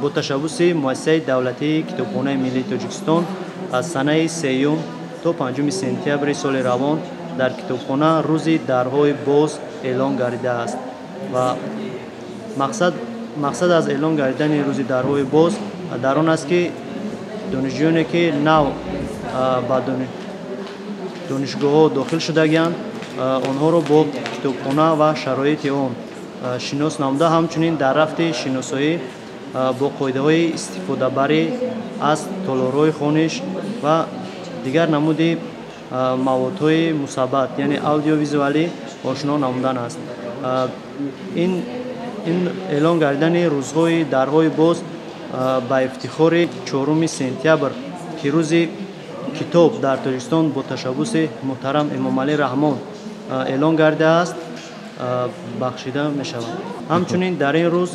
Бо ташаббуси муассисаи давлатии Китобхонаи миллии Тоҷикистон аз санаи 3 то 5 сентябри соли равон дар китобхона рӯзи дарҳои боз эълон гардидааст ва мақсад аз эълон гардидани рӯзи дарҳои боз дар он аст, ки донишҷӯёне, ки нав ба донишгоҳҳо дохил шудагианд, онҳоро бо китобхона ва шароити он шинос намуда, ҳамчунин дар рафти шиносоӣ бо қоидаҳои истифодабарӣ аз толорҳои хониш ва дигар намуди маводҳои мусаббат, яъне аудиовизуалӣ ошно намудан аст. Ин эълон гардидани рӯзҳои дарҳои боз ба ифтихори 4 сентябр, ки рӯзи китоб дар Тоҷикистон бо ташаббуси муҳтарам Эмомалӣ Раҳмон эълон гардидааст, бахшида мешавад. Ҳамчунин дар ин рӯз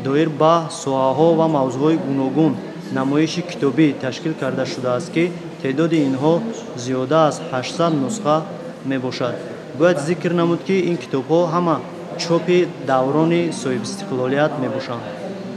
доир ба соҳаҳо ва мавзӯъҳои гуногун намоиши китобӣ ташкил карда шудааст, ки теъдоди инҳо зиёда аз 800 нусха мебошад. Бояд зикр намуд, ки ин китобҳо ҳама чопи даврони соҳибистиқлолият мебошанд.